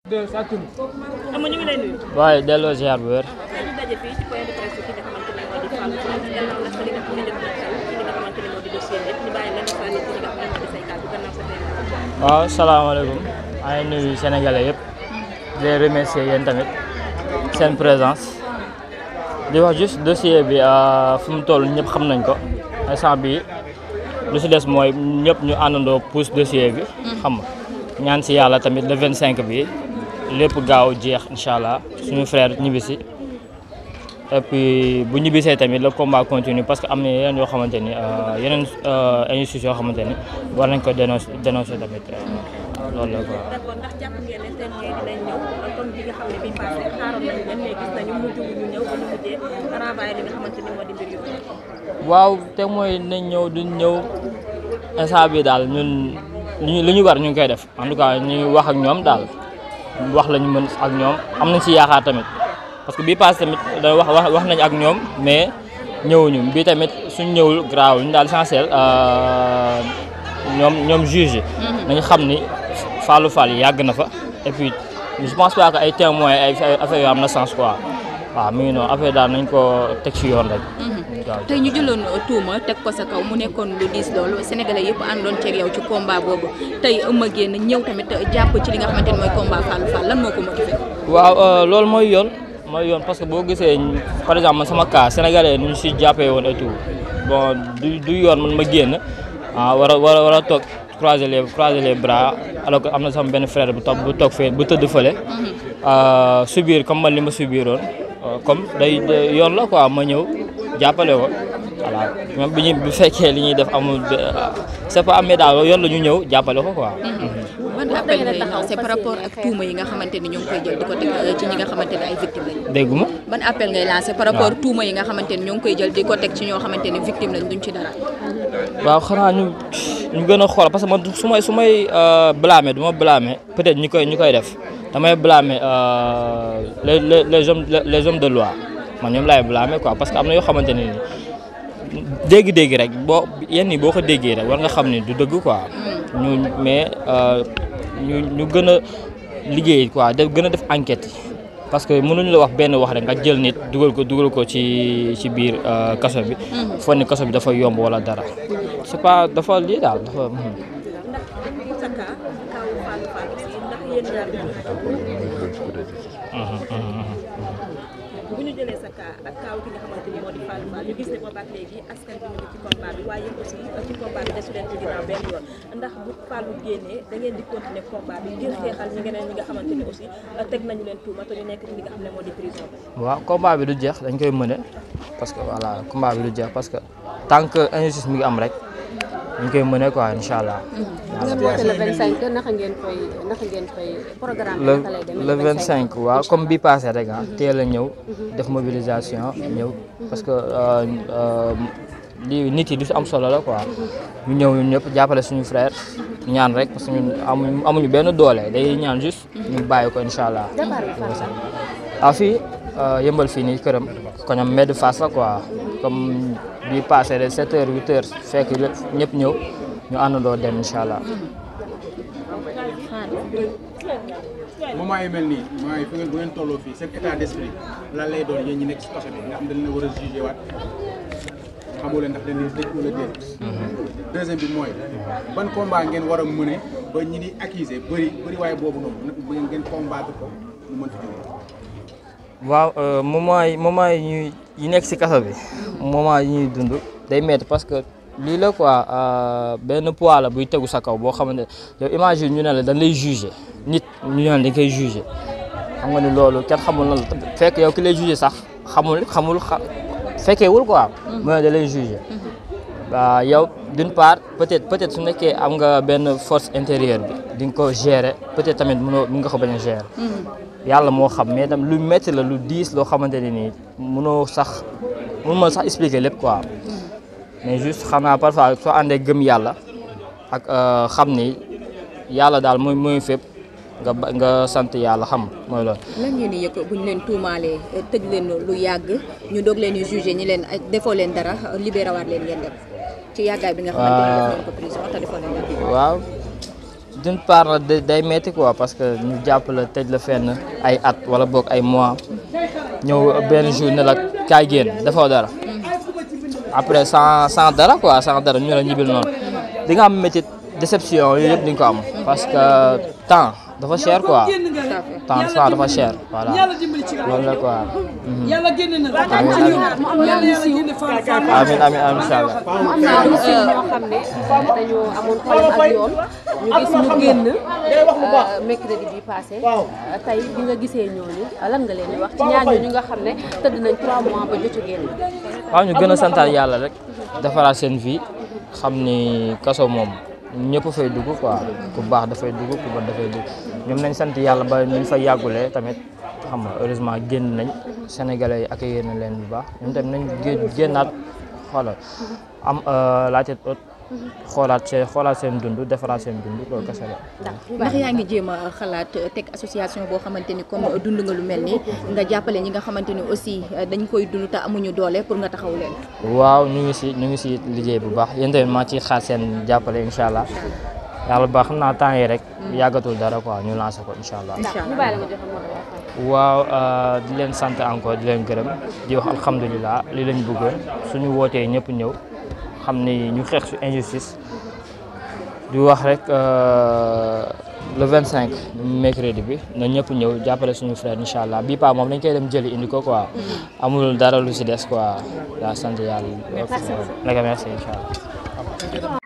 am ñu ngi lay nuyu. waaye delloo ziar bu wér. ñu daje fii ci point de presse ki nga xamante ne moo di Fallou Fall gannaaw nag li nga xam ne jot na xew ci li nga xamante ne moo di dossier bi ñu bàyyi leen sànni ci li nga xam ne moo di say kàddu gannaaw sa tey. waaw salaamaaleykum maa ngi nuyu sénégalais yëpp di leen remercier yéen tamit seen présence di wax juste dossier bi fu mu toll ñëpp xam nañ ko instant bi lu si des mooy ñëpp ñu àndandoo pousse dossier bi xam nga ñaan si yàlla tamit le 25 bi lépp gaaw jeex incha allah suñu frère ñibbisi et puis bu ñibbisee tamit le combat continue parce que am na yeneen yoo xamante ni yeneen institutions yoo xamante ni war nañ ko dénoncer tamit loolu la quoi. d'accord ndax jàpp ngeen ne seen ñëw dinañ ñëw comme bi nga xam ne bii passé xaaroon nañ leen mais gis nañu mujj ñu ñëw ba ñu mujjee renvoyé li nga xamante ni moo di mbir yu waaw te mooy nañ ñëw duñ ñëw instant bi daal ñun li ñu war ñu ngi koy def en tout cas ñu wax ak ñoom daal wax la ñu mën ak ñoom am nañ ci yaakaar tamit parce que bii passé tamit da wax nañ ak ñoom mais ñëwuñu bii tamit suñ ñëwul graaw ñu daal essentiel ñoom juge nañu xam ni Fallou Fall yàgg na fa et puis je pense pas que ay témoins ay affaire yoo am na sens quoi waaw mi ngi noonu affaire daal nañ ko teg ci yoon rek. tey ñu jëloon tuuma teg ko sa kaw mu nekkoon lu diis loolu sénégalais yëpp àndoon ceeg yow ci combat boobu tey ëmma génn ñëw tamit jàpp ci li nga xamante ni mooy combat Fallou Fall lan moo ko motivé. waaw loolu mooy yoon parce que boo gisee par exemple man sama cas sénégalais nu ñu si jàppee woon et tout bon du yoon man ma génn war a toog croiser les bras alors que am na sama benn frère bu toog fee bu tëdd fële subir comme man li ma subiroon comme day yoon la quoi ma ñëw jàppale ko voilà même bu fekkee li ñuy def amul c'est pas amee daal yoon la ñu ñëw jàppale ko quoi. ban appel ngay lancé par rapport ak tuuma yi nga xamante ni ñoo ngi koy jël di ko teg ci ñi nga xamante ne ay victimes lañ. dégguma. ban appel ngay lancé par rapport tuuma yi nga xamante ni ñoo ngi koy jël di ko teg ci ñoo xamante ni victime lañ duñ ci dara. waaw xanaa ñu gën a xool parce que man su may blâmer du ma blâmer peut-être ñi koy def damay blâmer les hommes de loi man ñoom laay blâmer quoi parce que am na yoo xamante ne ni dégg-dégg rek yenn yi boo ko déggee rek war nga xam ne du dëgg quoi mais ñu gën a liggéey quoi gën a def enquête yi parce que mënuñu la wax benn wax rek nga jël nit dugal ko ci biir kaso bi foog ni kaso bi dafa yomb wala dara c'est pas dafa lii daal dafa. bu ñu jëlee sa cas ak kaaw ki nga xamante ni moo di Fallou Fall ñu gis ne boobaak léegi askan bi ñu ngi ci combat bi waaye yéen aussi ci combat bi desu leen ci ginnaaw benn yoon ndax bu Fallou génnee da ngeen di continuer combat bi ngir xeexal ñi nga xamante ni aussi teg nañu leen tuuma te ñu nekk ci li nga xam ne moo di prison bi. waaw combat bi du jeex dañ koy mëne parce que voilà combat bi du jeex parce que tant que injustice mi ngi am rek dañ koy mëne quoi incha allah. le 25 naka ngeen koy programme naka lay demee le 25 waaw comme bi passé rek teel a ñëw def mobilisation ñëw parce que lii nit yi du si am solo la quoi ñu ñëw ñun ñëpp jàppale suñu frère ñaan rek parce que ñun amuñu benn doole day ñaan juste ñu bàyyi ko incha allah. Fii yëmbal fii nii këram koñam mbedd face la quoi comme bi passé de 7 heures 8 heures fekk ñëpp ñëw ñu àndandoo dem incha allah. moment yu mel nii moment yi bu ngeen tolloo fii seen état d'esprit lan lay doon yéen ñi nekk si kaso bi nga xam dañ leen war a jugé waat xamoo leen ndax dañ leen dëj wala déet. deuxième bi mooy ban combat ngeen war a mëne ba ñi di accuser bëri waaye boobu noonu nag ngeen combattre ko mu mën fi jógee. waaw moment yi nekk si kaso bi moment yi ñuy dund day métti parce que lii la quoi benn poids la buy tegu sa kaw boo xamante yow imagine ñu ne la dañ lay juger nit ñu ne la dañ koy juger xam nga ni loolu kenn xamul na la fekk yow ki lay juger sax xamul fekkeewul quoi mu ne da lay juger waaw yow d'une part peut-être su nekkee am nga benn force intérieure bi di nga ko gérer peut-être tamit mën nga ko bañ a gérer yàlla moo xam mais tam lu métti la lu diis loo xamante ne nii mënoo sax expliquer lépp quoi mais juste xam naa parfois soo àndee gëm yàlla ak xam ni yàlla daal mooy fépp nga sant yàlla xam mooy loolu. lan ngeen di yëg bu ñu leen tuumaalee tëj leen lu yàgg ñu doog leen di jugé ñi leen defoo leen dara libéré waat leen ngeen dem ci yàggaay bi nga xamante ne def nañ ko prison te defoo leen dara. waaw d'une part day metti quoi parce que ñu jàpp la tëj la fenn ay at wala boog ay mois ñëw benn jour ne la kaay génn defoo dara après sans dara quoi sans dara ñu la ñibbil noonu di nga am métti déception yooyu yëpp di nga ko am parce que temps dafa cher quoi temps dafa cher voilà loolu la quoi. amiin amiin incha allah. mu am naa ñu siiw ñoo xam ne dañoo amoon problème ak yoon ñu gis ñu génn mercredi bi passé tey bi nga gisee ñooñu lan nga leen di wax ci ñaar ñooñu nga xam ne tëdd nañ 3 mois ba jotu génn. waaw ñu gën a santaat yàlla rek defaraat seen vie xam ni kaso moom ñëpp fay dugg quoi ku baax dafay dugg ku bon dafay dugg ñoom nañ sant yàlla ba ñu fa yàggulee tamit xam nga heureusement génn nañ sénégalais yi accueillir na leen bu baax ñoom tamit nañ génnaat xoolal am la tête haute xoolaat seen dund defaraat seen dund loolu kese la. ndax yaa ngi jéem a xalaat teg association boo xamante ni comme dund nga lu mel ni nga jàppale ñi nga xamante ni aussi dañ koy dund te amuñu doole pour nga taxaw leen. waaw ñu ngi si liggéey bu baax yéen tamit maa ciy xaar seen jàppale incha allah yàlla baax xam naa temps yi rek yàggatul dara quoi ñu lancé ko incha allah. waaw di leen sant encore di leen gërëm di wax alhamdulilah li lañ bëggoon suñu wootee ñëpp ñëw. xam ni ñu xeex su injustice di wax rek le 25 mercredi bi na ñëpp ñëw jàppale suñu frère incha allah bii pa moom dañ koy dem jëli indi ko quoi amul dara lu si des quoi daa sant yàlla. merci incha allah.